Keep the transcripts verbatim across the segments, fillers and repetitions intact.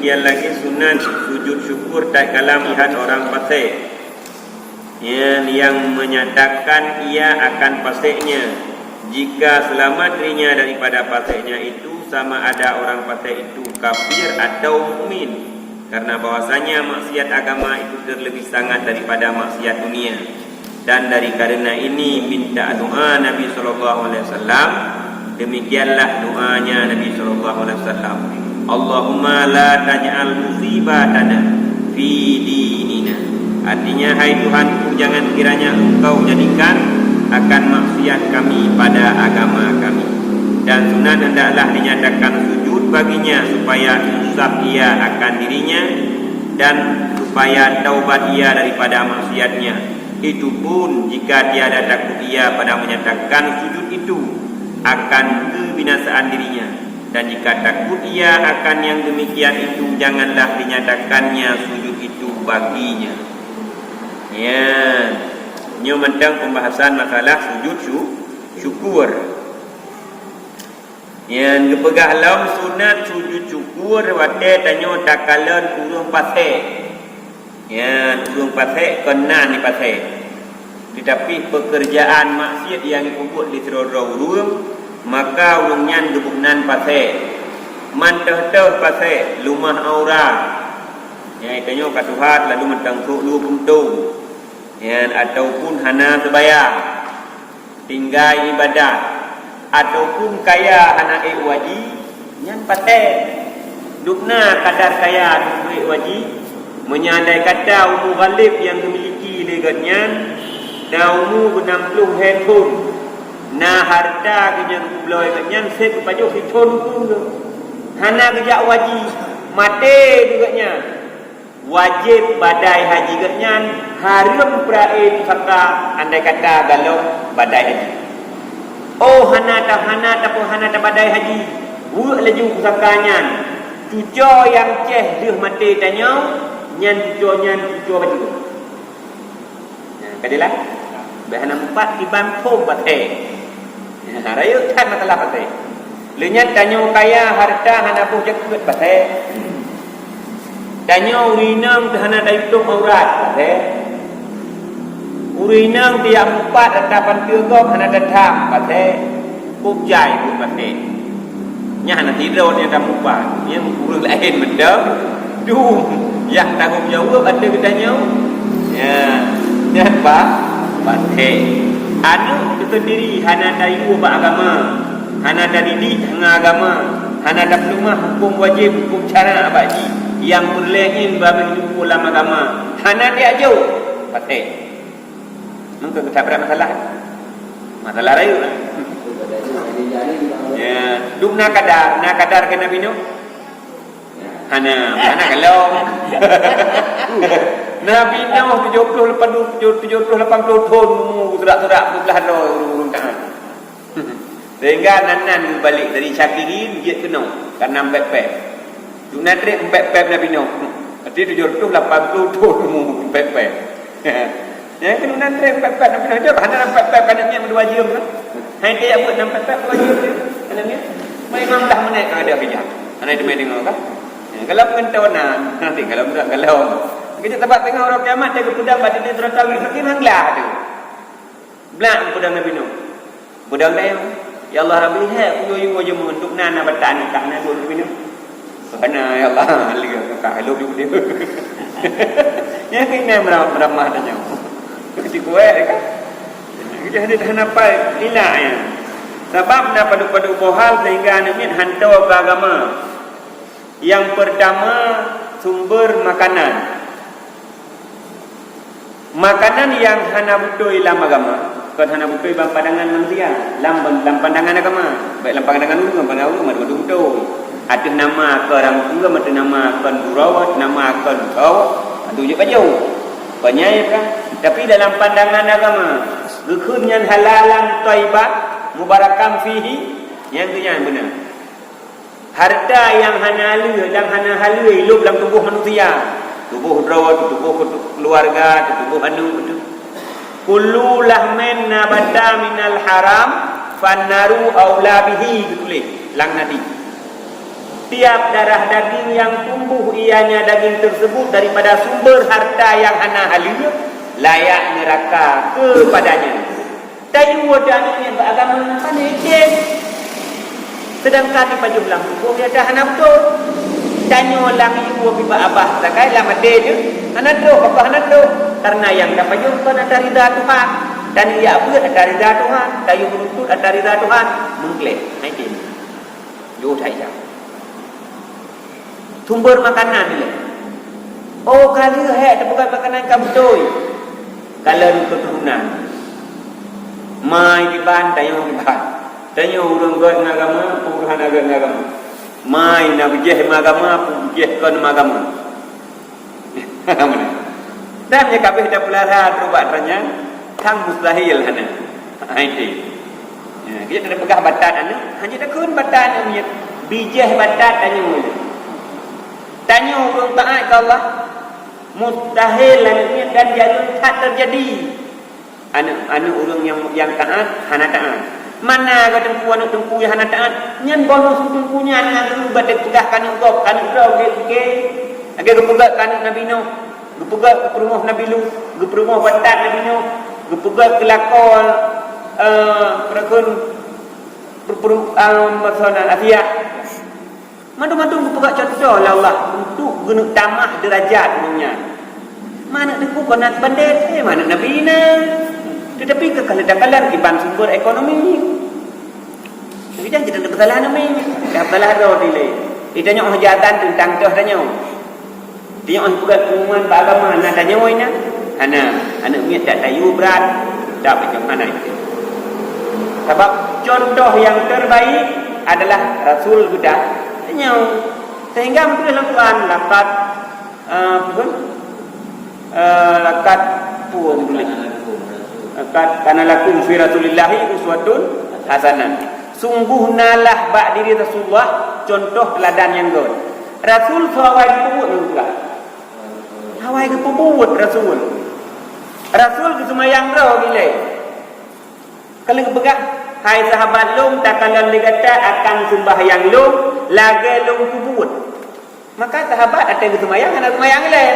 Demikian lagi sunat sujud syukur tatkala melihat orang fasik, yang, yang menyatakan ia akan fasiknya. Jika selamat dirinya daripada fasiknya itu, sama ada orang fasik itu kafir atau mukmin, karena bahwasanya maksiat agama itu terlebih sangat daripada maksiat dunia. Dan dari karena ini minta doa Nabi sallallahu alaihi wasallam. Demikianlah doanya Nabi sallallahu alaihi wasallam. Allahumma la taj'al musibatana fi dinina. Artinya, hai Tuhanku, jangan kiranya Engkau jadikan akan maksiat kami pada agama kami. Dan sunat hendaklah dinyatakan sujud baginya supaya insaf ia akan dirinya dan supaya taubat ia daripada maksiatnya. Itu pun jika tiada takut ia pada menyatakan sujud itu akan kebinasaan dirinya. Dan jika takut ia akan yang demikian itu, janganlah dinyatakannya sujud itu baginya. Ya, nyoe mantong pembahasan masalah sujud syu-, syukur. Nyan geupeugah lom sunat sujud syukur watée tanyoe takalon ureuëng fasik. Nyan ureuëng fasik kon na ni fasik. Teutapi pekerjaan maksiat nyang geupeubeuet lé sidroe-droe ureuëng, maka ureuëng nyan geuboh nan fasik. Mantong-tong fasik, leumah aurat. Nyan tanyoe ka tuha lalu mantong trok lue peuntung. Nyan ataupun hana seubayang. Tinggai ibadat, ataupun kaya hana ék waji, nyan patéh. Dubna kadar kaya ék waji, meunyoe andai kata umu ghalib nyang geumiliki lé gobnyan, na umu nam ploh lhée thon, na hareuta geuh nyang geubloe gobnyan seb geupajoh sithon pun geuh. Hana geujak waji, maté geuh gobnyan. Wajéb badai haji geuhnyan, hareuem peurae pusaka andai kata galom badai haji. Oh, hana ta-, hana ta-, hana tabadai haji, weuek laju pusaka nyan. Cuco nyang ceh deuh maté tanyoe, nyan cuco nyan cuco bacut. Nah, ka jeulaih? Bah hana meupat kiban phom patéh. Nah, rayeuk that masalah patéh. Lheueh nyan tanyoe kaya hareuta hana boh jakeuet patéh. Tanyoe ureuëng inong teuh hana tayue tôb aurat patéh. Ureuëng inong teuh jak meupat rata panteue gob hana tatham patéh. Kôb jai buet patéh. Nyan hana sidroe nyang tamupat, nyang ureuëng laén mantong dum nyang tanggong jaweueb ateueh geutanyoe. Ya, nyan ba-, patéh. Aneuk teuh seundiri hana tayue bak agama, hana tadidik ngon agama, hana tapeuleumah hukôm wajéb, hukôm syara bak jih, nyang peureulée ngieng babah jimuphom lam agama, hana tajok, patéh. Mungken geutabrak masalah. Masalah rayeuk. Ya, dum na kadar, na kadar keu Nabi Nuh? Hana, hana kalon. Nabi Nuh tujoh ploh lapan, tujoh, tujoh ploh lapan ploh thon umu, seurak-seurak dua belas droe ureuëng-ureuëng taat. Sehingga nan-nan geubalek dari syakirin jeuet keunoe, ka nam pép-pép. Dum na treb pép-pép Nabi Nuh. Berarti tujoh reutôh lapan ploh thon umu pép-pép. Ya, kan dum na treb pép-pép Nabi Nuh. Jaweueb, hana nam pép-pép ka aneuk miet meudua jeuem kan? Hai keu jak buet nam pép-pép dua jeuem kan? Aneuk miet. Mai lima belas menit ka ada bijak. Hana teumé deungoe kan? Ya, kalau pengentonan, nanti kalau mudah kalau. Kita tempat tengah orang kiamat, dia kepeudang bak dinding neraka mustaqim, hang lah tu. Blah peudong Nabi Nuh. Peudong dayong. Ya Allah Rabbi, hai, uyue-uyue jeumeu untuk na, na batak nikah na dua Nabi Nuh. Hana, ya Allah, leuh ka lhôk di dia. Nyang keunan meura-, meuramah tanyoe. Keuti kuat kan? Jadi hana pai ilah ya. Sabab na padub-padub boh hal sehingga aneuk miet hantom keu agama. Yang pertama, sumber makanan. Makanan nyang hana beutôi lam agama, kon hana beutôi lam pandangan manusia, lam, lam pandangan agama, baik lam pandangan ureuëng, pandangan ureuëng, meutuah beutôi. Ateueh nama kon ureuëng, ateueh nama kon gurau, ateueh nama kon gurau, ateueh jeuet bajée. Panyai kan? Tapi dalam pandangan agama, geukheun nyan halalan thayyibah, mubarakan fihi, nyang keu nyan beuna. Hareuta nyang hana lheueh dan hana haleue lhôb lam tuboh manusia, tuboh droe, tuboh keuluwarga, tuboh aneuk teuh. Kullu lahmin nabata minal haram, fannaru aula bihi, geutuléh lam hadih. Tiap darah daging yang tumbuh ianya daging tersebut daripada sumber harta yang hana haleue, layak neraka kepadanya. Tayue teuh aneuk nyan bak agama hana ijén. Sedangkan di pajoh lam huköm nyata hana beutôi. Tanyoe lam yue bak abah sagai lam até jeuet, hana troh, bapa hana troh. Karena nyang tapajoh kon ata ridha Tuhan. Dan ijak beuet ata ridha Tuhan, tayue meununtut ata ridha Tuhan. Meukleh, hai tin. Jauh that ijak. Sumber makanan ilée. Oh, ka lheueh hék teupeugah makanan ka beutôi. Kalon keuturonan. Mai kiban, tanyoe kiban. Tanyoe ureuëng gét ngon agama, ureuëng hana gét ngon agama. Mai na beujéh ngon agama, peue beujéh kon ngon agama. Dan nyang kabeh tapeulara trok bak tanyan, kan mustahil hana. Hai teh. Ya, kita peugah batat aneuk, hanya takheun batat aneuk miet. Bijéh batat tanyoe. Tanyoe ureuëng taat keu Allah, mustahil aneuk miet dan jalur that terjadi. Aneuk, aneuk ureuëng nyang, nyang taat hana taat. Mana ada teungku aneuk teungku nyang hana taat? Nyan bonus teungku nyan nyang dulu bak peugah keu aneuk gob, keu aneuk droe geuke. Lagée geupeugah keu aneuk Nabi Nuh, geupeugah keu peurumoh Nabi Lut, geupeureumoh batat Nabi Nuh, geupeugah keu lakoe, eh, peue kheun, per-, per-, eh, meusanan Asia. Mandum-mandum geupeugah cuntoh lé Allah untuk geuneuk tamah deurajat ureuëng nyan. Manök teungku kon na bandét, eh, manök Nabi na. Teutapi keu kalon-kalon kiban sumber ekonomi. Tapi jangan kita bersalah nama ini. Dah bersalah roh dile. Kita nyok hajatan tentang toh tanyoe. Tanyoe peugah pengumuman bak agama na tanyoe na. Hana, aneuk miet tak tayu brat, tak macam mana itu. Sebab contoh yang terbaik adalah Rasul geuda tanyoe. Sehingga meutuléh lam Quran, laqad, eh, pun, eh, laqad pun tulis. Laqad kana lakum fi Rasulillahi uswatun hasanah. Sungguh nalah bak diri Rasulullah contoh teladan nyang göt. Rasul sawawa geupeubeuet ngon geupeugah. Awai geupeubuet Rasul. Rasul geuseumayang droe bilée. Ka lheueh geupeugah, "Hai sahabat lôn, takalon lé gata akan seumbahyang lôn lagée lôn peubuet." Maka sahabat watée geuseumayang hana seumayang ilée.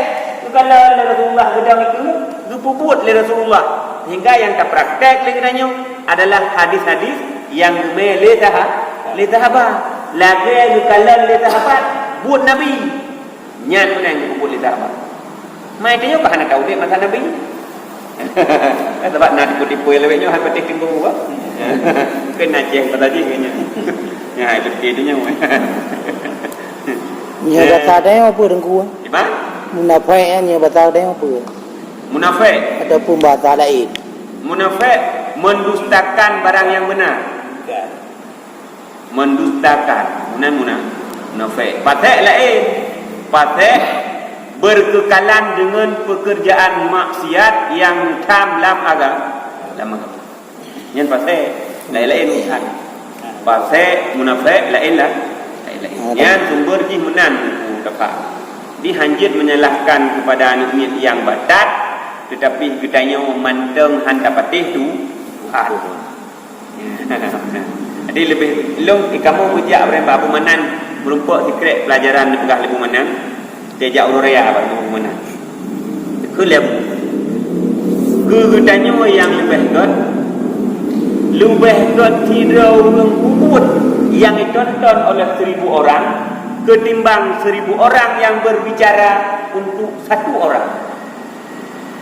Geukalon lé Rasulullah geudong itu, geupeubuet lé Rasulullah. Sehingga nyang tapraktek lé geutanyoe adalah hadis-hadis nyang geumé lé saha-, lé sahabat. Lagée geukalon lé sahabat, buet Nabi. Nyan meunan nyang geupeubuet lé sahabat. Mai tanyoe ka hana taudeb masa Nabi. Sabab na tipu-tipu nyang lewat nyoe hana patéh tipu bah. Mungkin na ceh kata jih nyan. Ya, itu dia tu nyoe. Nyoe bahasa tanyoe apa, Teungku? Di mana? Munafik nyoe bahasa tanyoe apa? Munafik. Ataupun bahasa lain? Munafik mendustakan barang yang benar. Mendustakan, meunan, meunan, munafik. Fasik laén. Fasik berkekalan dengan pekerjaan maksiat yang tam lam agama. Lam agama. Nyan fasik, laén-laén urusan. Fasik, munafik, laén lah. Laén-laén. Ah, nyan sumber jih meunan, Teungku, teupah. Dihanjeuet menyalahkan kepada aneuk miet nyang batat, tetapi geutanyoe mantong han tapatéh tu, Tuhan. Jadi leubeh lom, eh, kamoe meujak bareng bak Abu Manan, meurumpok sikrek pelajaran neupeugah lé Abu Manan, teuh jak uroe raya bak Abu Manan. Keu lé Abu, keu geutanyoe nyang leubeh göt, leubeh göt sidroe ureuëng peubuet nyang ditonton oleh seribu orang, ketimbang seribu orang yang berbicara untuk satu orang.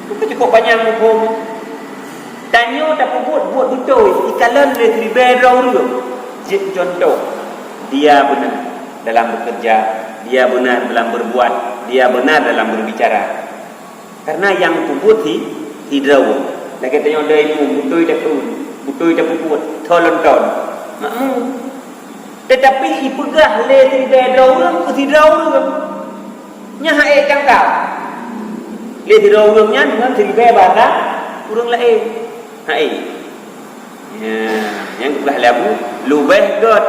Bukan cukup panyang muphom. Tanyoe tapeubuet buet beutôi, ikalon lé siribée droe ureuëng. Jeuet contoh, dia benar dalam bekerja, dia benar dalam berbuat, dia benar dalam berbicara. Karena nyang peubuet si, sidroe. Lagée tanyoe dai mu, beutôi takheun, beutôi tapeubuet, thon lom thon. Makmu. Tetapi ipeugah lé siribée droe ureuëng keu sidroe ureuëng. Nyan hana ék jangka. Lé sidroe ureuëng nyan ngon siribée basa ureuëng laén. Hana ék. Nyan, nyang geupeugah lé Abu, leubeh göt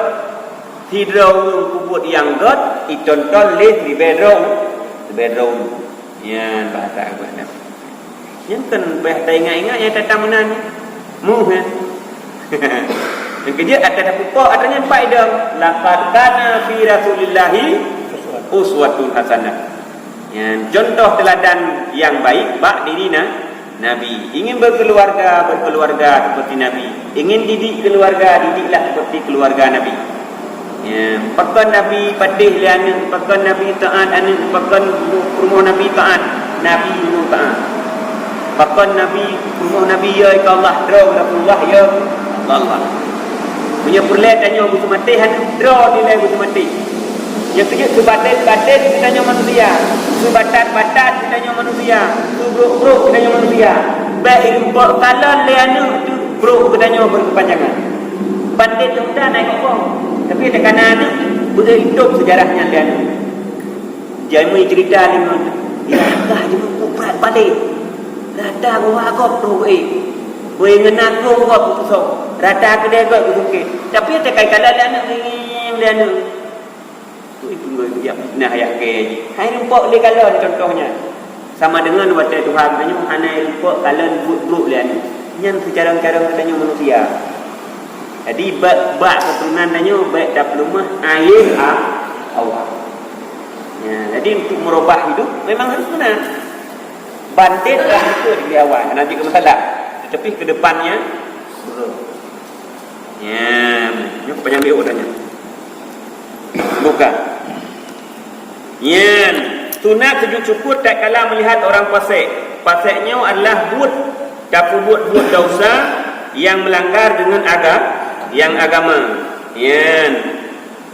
sidroe ureuëng peubuet nyang göt, itonton lé siribée droe, siribée droe ureuëng. Nyan bahasa Abu Hanif. Nyan kan bah taingat-ingat nyang tata meunan. Muh, ya. Nyang keujeuet atra tapeupo, atra nyan pat idong. Laqad kana fi Rasulillahi uswatun hasanah. Nyan contoh teuladan nyang baik bak diri na-, Nabi. Ingin berkeluarga, berkeluarga seperti Nabi. Ingin didik keluarga, didiklah seperti keluarga Nabi. Ya, pakon Nabi patéh lé aneuk, pakon Nabi taát aneuk, pakon rumoh Nabi taát, Nabi rumoh taát. Pakon Nabi rumoh Nabi ya ka Allah, droe Rasulullah ya ka Allah. Meunyoe peureulée tanyoe beuseumatéh aneuk, droe dilée beuseumatéh. Nyang keujeuet seubatet-batet geutanyoe manusia, seubatat-batat geutanyoe manusia, seubrok-brok geutanyoe manusia. Bék irumpok kalon lé aneuk teuk brok geutanyoe berkepanjangan. Bandét nyang muda naik kok kong. Tapi teuka na aneuk, beu itôb seujarah nyan lé aneuk. Jamé cerita lé ngon, ya, gah jeuet kuprat bandét. Rata geuwa gob tu, eh. Wei ngeuna kong gob tu song. Rata keudè gob tu songke. Tapi teuka kalon lé aneuk, ngieng lé aneuk. Ui, tunggu, jak fitnah ayah kèe jih. Hai rumpok lé kalon contoh nyan. Sama dengan watèe Tuhan tanyoe hana rumpok kalon buet brok lé aneuk. Nyan seucarông-carông geutanyoe manusia. Jadi, bak, bak keuturonan tanyoe bèk tapeuleumah ayah a-, Allah. Ya, jadi untuk merubah hidup memang harus benar. Bandét lah itu di awal, hana jeuet keu masalah. Tetapi ke depannya, nyan, nyoe panyang B O tanya. Bukan. Nyan, sunat sujud syukur tatkala melihat orang fasik. Fasik nyoe adalah buet, tapeubuet buet dosa yang melanggar dengan aga-, yang agama. Nyan,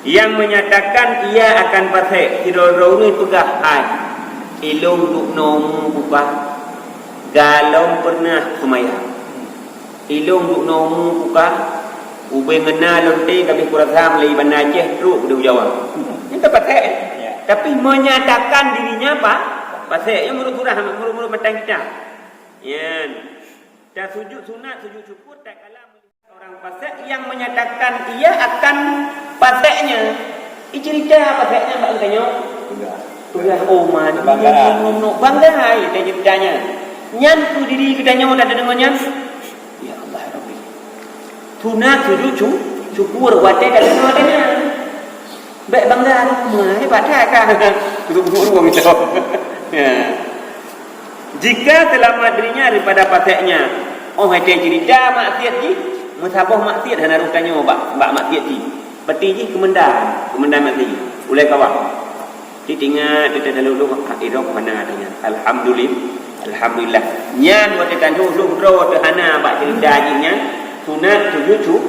yang menyatakan ia akan fasik, sidroe-droe ureueng peugah, "Hai, ilôn duek nomu bukah, galom pernah seumayang." Ilôn duek nomu bukah, ubé ngeuna lonte ka abéh kurasa meulai Banda Aceh trok keudéh u Jawa. Nyan ka fasik. Ya. Tapi menyatakan dirinya pa-, fasik. Nyan meunurot surah, meunurot, meunurot matan kitab. Nyan. Tasujud sunat sujud syukur tatkala melihat orang fasik yang menyatakan ia akan fasiknya. Icerita fasiknya bak geutanyoe. Peugah. Peugah, oh, man. Kebanggaan. Bangga, ya, ceritanya. Nyan keu diri geutanyoe tadeungoe nyan. Ya Allah, ya Rabbi. Sunat sujud syukur watèe tadeungoe nyan. Bèk bangga, "Aduh, meuhebat that ka." Beutôi-beutôi ureueng itu. Ya. Jika selamat dirinya daripada fasiknya, oh, watèe cerita maksiat jih, meusaboh maksiat hana roh tanyoe bak, bak maksiat jih. Peuti jih keumendang, keumendang maksiat jih. Ulèe kawan. Ditingat, teuta lalu lôn, ha, irok hana tanya. Alhamdulillah. Alhamdulillah. Nyan watèe tanyoe lôn droe teuhana bak cerita jih nyan, sunat sujud syu-,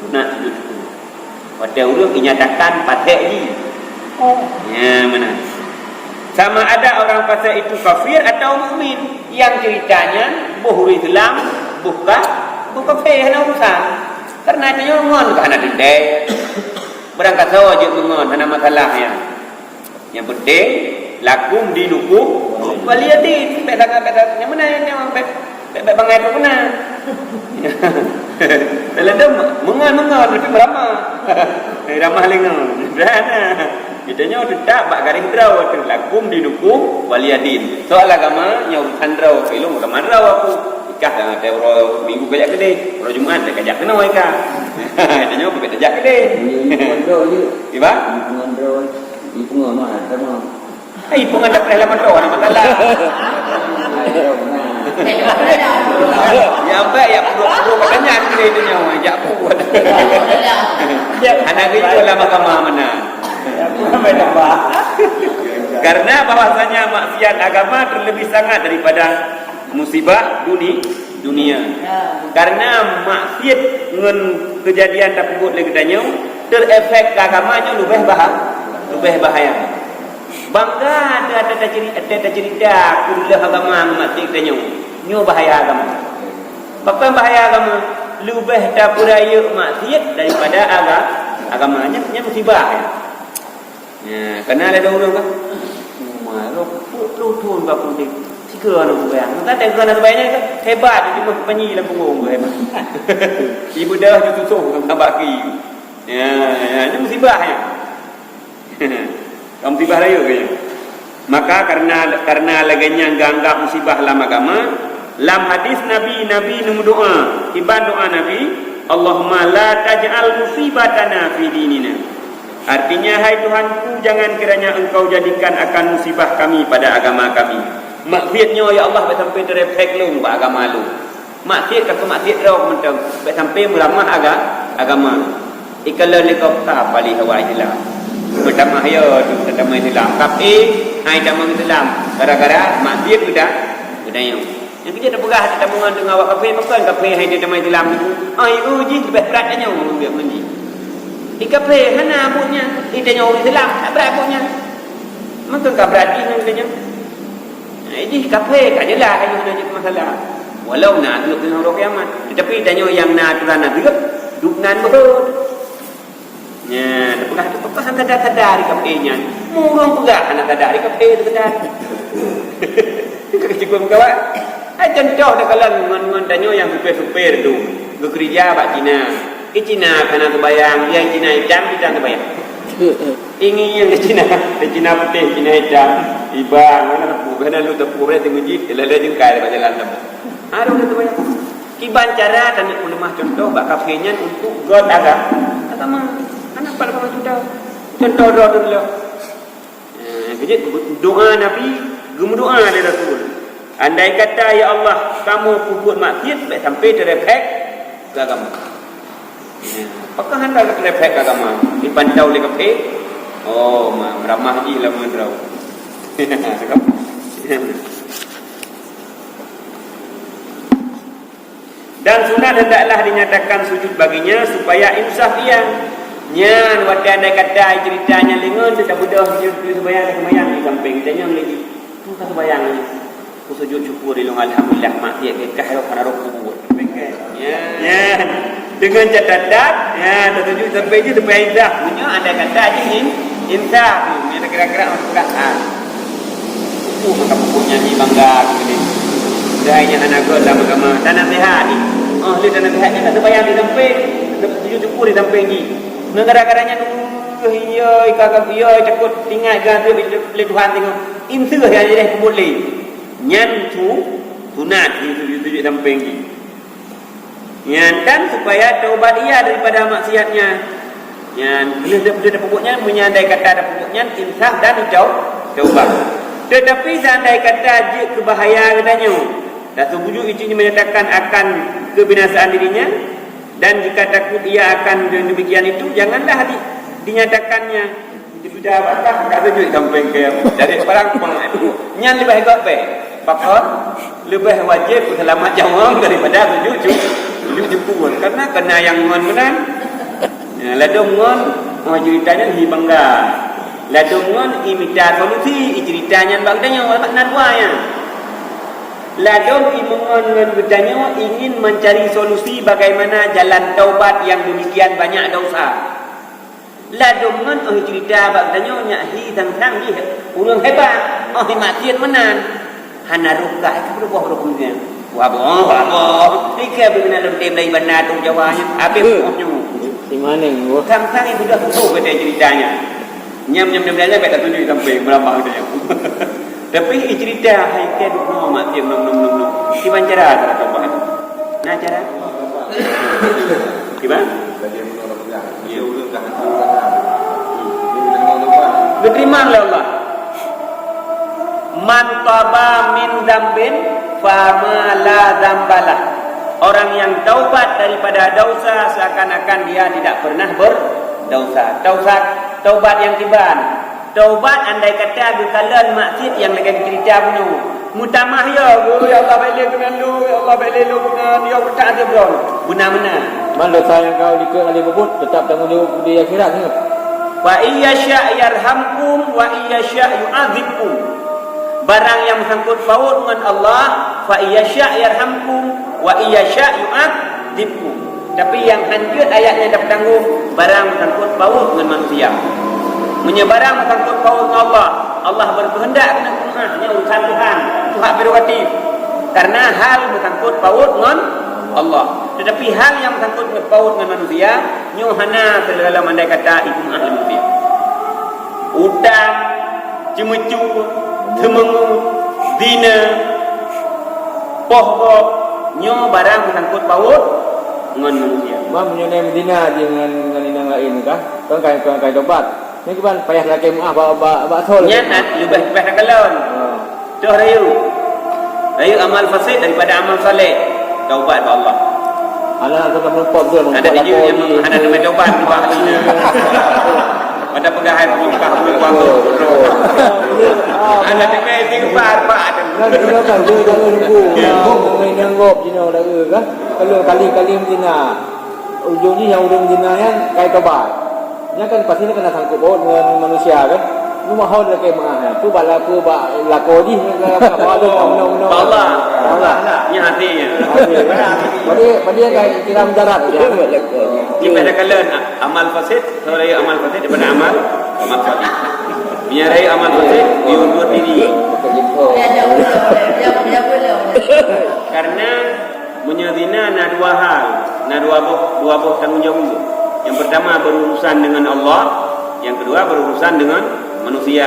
sunat sujud syukur. Watèe ureueng dinyatakan fasik jih. Oh. Ya, mana? Sama ada orang fasik itu kafir atau mukmin. Nyang ceritanya boh ureueng Islam, boh ka-, boh kafir, hana urusan. Karena tanyoe ngon ka hana teuntèe. Barangkasoe jeuet meungon, hana masalah nyan. Nyang penting, lakum dinukum waliyadin. Bèk sangat, bèk sangat. Nyang meunan, nyang bèk, bèk, bèk bangai tu keunan. Dalam tu, meungon, meungon, tapi meuramah. Eh, ramah lé ngon. Dah, nah. Geutanyoe teutap bak garéh droe tu, lakum dinukum waliyadin. Soal agama, nyoe urusan droe, keu lôn agama droe aku. Ikah dah, tiap uroe minggu kajak keudeh. Uroe Jumat dah kajak keunoe ikah. Geutanyoe bèk tajak keudeh. Iya, iya, ngon droe, iya. Iba? Ngon droe. Ipeungon meuhat sama. Hai, ipeungon dak payah lama droe, hana masalah. Ya, ampai ya, pura-pura katanya ni dia nyawa, jak buat. Hana geuyo lama kama mana. Karena bahwasanya maksiat agama terlebih sangat daripada musibah duni-, dunia. Ya. Karena maksiat ngon kejadian tapeubuet lé geutanyoe, terefek ke agama nyoe leubeh bah-, leubeh bahaya. Bangga ata-ata taceri-, ata tacerita keu lheueh agama ngon maksiat geutanyoe. Nyoe bahaya agama. Pakon bahaya agama? Leubeh tapeurayeuk maksiat daripada aga-, agama. Nyan, nyan musibah, ya. Ya, kana lé ureueng kan? Uma, roh peuet ploh thon bak peunteng. Tiga aneuk geubayang. Maka teuka aneuk geubayang nyan kan hebat, di rumah panyi lam punggong tu hebat. Ibu dah tu susah kan bak ki. Ya, ya, ini musibah ya. Kamu musibah raya ke ya? Maka karena, karena lagèe nyan geuanggap musibah lam agama, lam hadis Nabi, Nabi neumeudoa, kiban doa Nabi, Allahumma la taj'al musibatana fi dinina. Artinya, hai Tuhanku, jangan kiranya Engkau jadikan akan musibah kami pada agama kami. Maksiat nyoe, ya Allah, bèk sampai teureflek lôn bak agama lôn. Maksiat ka keu maksiat droe mantong, bèk sampai meuramah aga-, agama. Ikalon lé gob ka paléh awak Islam. Meutamah yo tu, meutamah Islam. Kafé, hai tamong Islam. Gara-gara maksiat geuda-, geutanyoe. Nyang keu jeuet tapeugah hana tapeungon teungoh awak kafé, pakon kafé hai tamong Islam nyoe. Ai, oh, jih leubeh brat tanyoe ureueng biak mandi. Di kafé hana buet nyan, di tanyoe ureueng Islam, tak brat buet nyan. Maka ka brat jih ngon geutanyoe. Nah, jih kafé ka jeulaih ayeuh na jeuet masalah. Walau na azeueb di uroe kiamat, tetapi tanyoe nyang na atoran azeueb, duek nan beuhot. Nyan, peugah tu peugah hana tada-tada di kafé nyan. Murung peugah hana tada di kafé tu tada. Cukup kawan. Ai contoh dah kalau ngon, ngon tanyoe nyang supir-supir tu, geukeurija bak Cina. Di Cina kana seubayang, dia Cina itam, itam seubayang. Ingieng di Cina, di Cina putéh, Cina itam, ibang, mana teupeu, kana lu teupeu, berarti meuji, lala jengkai bak jalan teupeu. Harus teupeu. Kiban cara tanyoe peuleumah contoh bak kafé nyan untuk göt aga-, agama. Hana pat lagèe contoh. Contoh droe tu lom. Eh, keu jeuet doa Nabi, geumeudoa lé Rasul. Andai kata, "Ya Allah, kamoe peubuet maksiat, bèk sampai teureflek keu agama." Pakon hana teureflek keu agama? Dipantau lé kafé. Oh, ma-, meuramah jih lam droe. Dan sunat hendaklah dinyatakan sujud baginya supaya insaf ia. Nyan, watèe andai kata cerita nyan lé ngon, teuka beudôh, jeuet keu seumayang, seumayang di sampéng, tanyong lé jih. Peue ka seumayang nyoe? Ku sujud syukur di lôn, alhamdulillah, maksiat keu kah roh, hana roh kubur. Ya. Ya. Dengan catatan, ya, teusujud sampai jih supaya insaf. Meunyoe andai kata jih in-, insaf, ya, kira-kira masuk akal. Itu maka pokoknya ni bangga gitu ni. Dah ini anak gol dalam agama. Tanah sehat ni. Oh, dia tanah sehat ni tak terbayang di samping. Teusujud syukur di samping jih. Nah, gara-garanya nunggu, iya, ikagam, iya, takut ingat ke, tu, bila Tuhan tengok. Insaf ya, jadi kubur lé. Nyan tu, sunat, itu, itu, itu, samping jih. Nyan, dan supaya taubat ia daripada maksiatnya. Nyan, keuneuk teupeue tapeubuet nyan, meunyoe andai kata tapeubuet nyan, insaf dan tau-, taubat. Tetapi seandai kata jeuet keu bahaya geutanyoe, dan setuju itu menyatakan akan kebinasaan dirinya, dan jika takut ia akan demikian itu, janganlah di-, dinyatakannya. Sudah bakah, ka sujud sampéng keu dari parang pang. Nyan leubeh gét bèk. Pakon? Leubeh wajéb peuseulamat nyawöng daripada sujud ju-, sujud syukur. Karena, karena nyang ngon meunan. Ya, ladôm ngon, oh, cerita nyan hi bangga. Ladôm ngon i mita solusi, i cerita nyan bak geutanyoe, bak nan dua nyan. Ladôm i meungon ngon geutanyoe ingin mencari solusi bagaimana jalan taubat yang demikian banyak dosa. Ladôm ngon, oh, cerita bak geutanyoe nyak hi sang-sang jih ureueng hebat, oh, hi maksiet meunan. Hana rôh kah, ka beureuboh-rôh keumudian. Wah boh, wah boh. Ika beuna lom tem dari banda tu Jawa nyan, habéh boh nyoe. Di mana ni, boh? Sang-sang ibu dah tutup kata cerita nyan. Nyam-nyam dem dalam bèk tak tunjuk sampai meurambah kata nyan. Tapi cerita hai ke duk no maksiet nom nom nom nom. Kiban cara tak tambah. Nah cara. Kiban? Diterima oleh Allah. Man taba min dzambin fama la dzambalah. Orang yang taubat daripada dosa seakan-akan dia tidak pernah berdosa. Taubat, taubat yang kiban. Taubat andai kata geukalon maksiet nyang lagèe cerita bunoe. Meutamah ya, "Ya Allah, bèk lé keunan lôn, ya Allah, bèk lé lôn keunan, ya Allah, tak ada belum." Beuna-beuna. Man dosa nyang ka likot lé peubuet, teutap tanggong jaweueb di akhirat nyoe. Fa iyasya yarhamkum wa iyasya yu'adzibkum. Barang nyang meusangkot paut ngon Allah, fa iyasya yarhamkum wa iyasya yu'adzibkum. Tapi nyang hanjeuet ayat nyan tapeutanggong, barang meusangkot paut ngon manusia. Meunyoe barang meusangkot paut ngon Allah, Allah berkehendak keuneuk peumeu'ah, nyan urusan Tuhan, itu hak prerogatif. Karena hal meusangkot paut ngon Allah. Tetapi hal nyang meusangkot ngon paut ngon manusia, nyoe hana seulalu andai kata ipeumeu'ah lé manusia. Utang, ceumeucue, seumeungeut, zina, poh gob, nyoe barang meusangkot paut Ngon manusia. Bah, meunyoe na Madinah jih ngon, ngon inong laén kah? Kon kai, kon kai tobat. Nyoe kiban payah lakée meu'ah bak, bak, bak Sol. Nyan na leubeh, leubeh takalon. Ha. Toh rayeuk. Rayeuk amal fasid daripada amal saleh. Taubat bak Allah. Hana rasa teumeurumpok beutôi. Hana dijeuet nyang hana teumé taubat bak Allah. Pada peugah hai peungkah peungkah. Hana teumé istighfar bak. Kan kena kan dia jangan lupa. Main yang gop jinoe dah kan. Kalau kali-kali Madinah. Ujong jih nyang ureueng Madinah nyan kai tobat. Nyan kan pasti na kena sangkut paut ngon manusia kan. Nyoe mahon lakée meu'ah nyan. Tu bak lakoe, bak lakoe jih, bak Allah. Bak Allah. Nyan hati nyan. Hati. Berarti, berarti kan kira mudarat je. Nyoe pada kalian amal fasid, sebagai amal fasid daripada amal, amal fasid. Meunyoe rayeuk amal fasid, diundurkan diri. Karena meunyoe zina na dua hal, na dua boh, dua boh tanggong jaweueb. Yang pertama berurusan dengan Allah, yang kedua berurusan dengan manusia.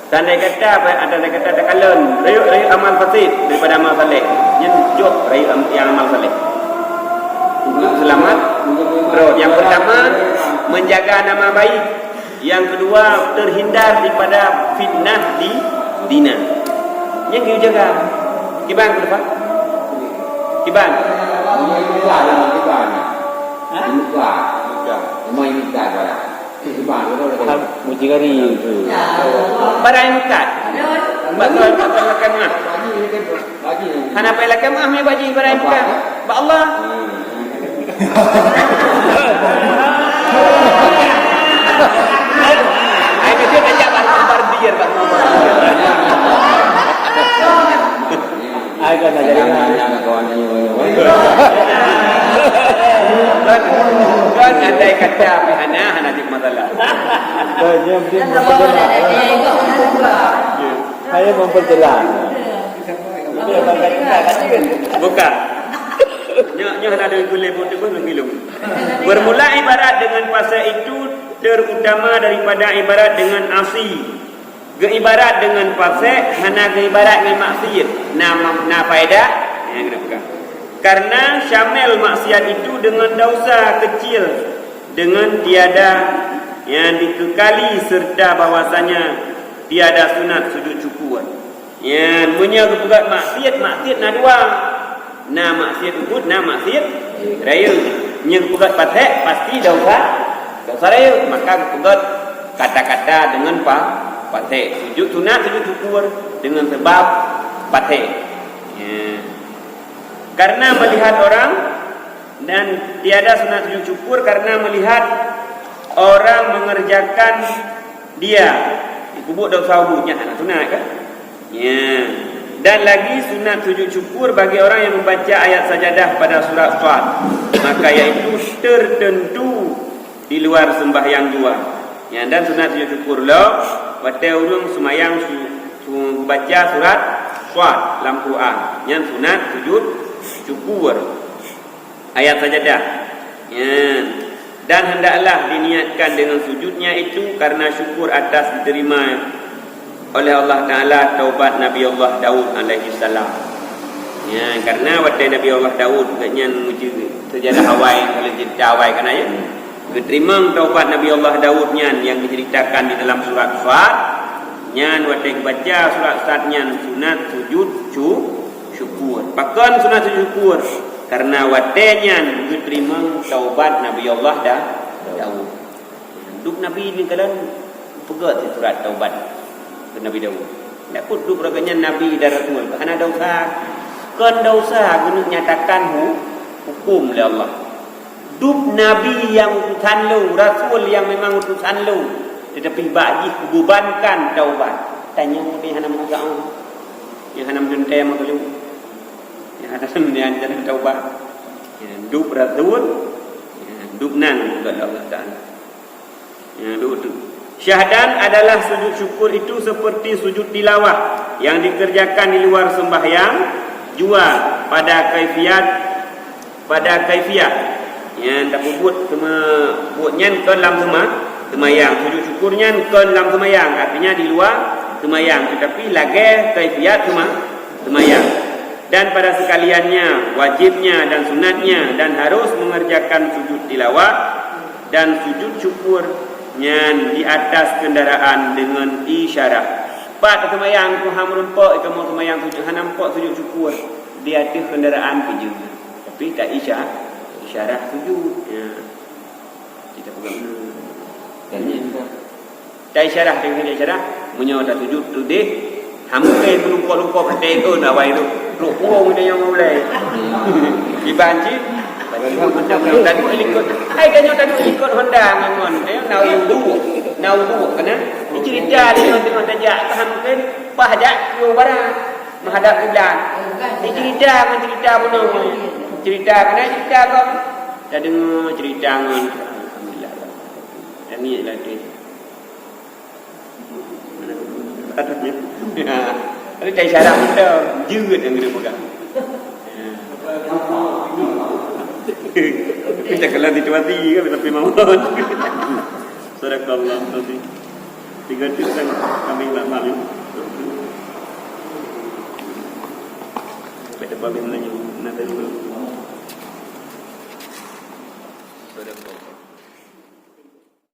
Tandai kata, tandai kata takalon, rayeuk, rayeuk amal fasid daripada amal saleh. Nyan jok rayeuk am-, yang amal saleh. Untuk selamat, terus yang pertama, menjaga nama baik. Yang kedua, terhindar daripada fitnah di zina. Nyang geujaga. Kiban, Pak? Kiban? Hah? Mucigari itu. Barang ikat. Batul, batul, kan, ah. Hana payah lakée meu'ah, meubaji barang bukan. Bak Allah. Ai keuh ajak bak Umar dia, bak Umar. Ai kan ada dengar. Kan andai kata hana, hana jadi masalah. Kan dia mesti memperjelas. Saya memperjelas. Bukan. Nyoe, nyoe hana ada tuléh pun tu pun ngilu. Bermula ibarat dengan fasek itu terutama daripada ibarat dengan asi. Geuibarat dengan fasek hana geuibarat dengan maksiat. Na, na faedah? Ya, kena pegang. Karena syamil maksiat itu dengan dosa kecil, dengan tiada yang dikekali serta bahwasanya tiada sunat sujud syukur. Nyan, meunyoe geupeugét maksiat, maksiat na dua. Na maksiat ubit, na maksiat rayeuk. Meunyoe geupeugét fasek, pasti dosa, dosa rayeuk. Maka geupeugét kata-kata deungon fa-, fasek. Sujud sunat, sujud syukur deungon sabab fasek. Ya. Karena melihat orang Dan tiada sunat sujud syukur karena melihat orang mengerjakan dia. Dipeubuet dosa ubit nyan hana sunat kan? Ya. Dan lagi sunat sujud syukur bagi orang yang membaca ayat sajadah pada surat Sad. Maka yaitu tertentu di luar sembahyang jua. Ya, dan sunat sujud syukur lom, watée ureuëng seumayang su-, su-, baca surat Sad lam Quran. Nyan sunat sujud syukur. Ayat sajadah. Ya. Dan hendaklah diniatkan dengan sujudnya itu karena syukur atas diterima oleh Allah Taala taubat Nabi Allah Daud alaihi salam. Ya, karena watée Nabi Allah Daud gobnyan meujeuet seujarah awai, kalau cerita awai kan ya. Geuteurimong taubat Nabi Allah Daud nyan yang diceritakan di dalam surat Sad, nyan watée geubaca surat Sad nyan sunat sujud cu-, syukur. Pakon sunat sujud syukur? Karena watée nyan geuteurimong taubat Nabi Allah Da-, Daud. Dup Nabi ningkalan peugah surat taubat keu Nabi Daud. Ndak pun dup raga nyan Nabi dan Rasul. Hana dosa. Kon dosa geuneuk nyatakan hu-, hukum lé Allah. Dup Nabi nyang utusan lôn, Rasul nyang memang utusan lôn, tetapi bak jih kubebankan taubat. Tanyoe teuh hana meusaboh. Nyang hana meuteuntée meukeuleueng. Nyang hana seumian jalan taubat. Nyang dup Rasul, nyang dup nan kepada Allah Taala. Nyang dup tu. Syahdan adalah sujud syukur itu seperti sujud tilawah yang dikerjakan di luar sembahyang jua pada kaifiat, pada kaifiat. Nyang tapeubuet teuma buet nyan kon lam seuma-, seumayang. Sujud syukur nyan kon lam seumayang, artinya di luar seumayang, tetapi lagée kaifiat seuma-, seumayang. Dan pada sekaliannya, wajibnya dan sunatnya, dan harus mengerjakan sujud tilawah dan sujud syukur nyan di atas kendaraan dengan isyarah. Pat seumayang tu hana meurumpok, kamoe seumayang sujud, hana nampak sujud syukur di ateueh kendaraan pih jeuet. Tapi ta isya-, isyarah sujud. Ya. Kita pegang dulu. Dan ni, ta isyarah, ta isyarah. Meunyoe tasujud tu deh, hana mungken meulungkot-lungkot, peureulée kon awai tu. Trok kurong dia nyang mulai. Iban cit. Tadi ikut. Hai, tanyoe tadi ikut Honda ngon, ngon. Tanyoe na wudu. Na wudu, kan? Cerita lé ngon tengok tajak, hana mungken. Pah jak, yue barat. Menghadap kiblat. Dicerita ngon cerita bunoe. Cerita keunan cerita kong. Tadeungoe cerita ngon. Alhamdulillah. Tangiek latih. Ada tak isyarat kita. Jeuet nyang kena pegang. Kita kelan situasi kan, tapi mau. Sadaqallah. Tiga tu kan kami nak malu. Pada pagi Melayu, nak tahu. Sadaqallah.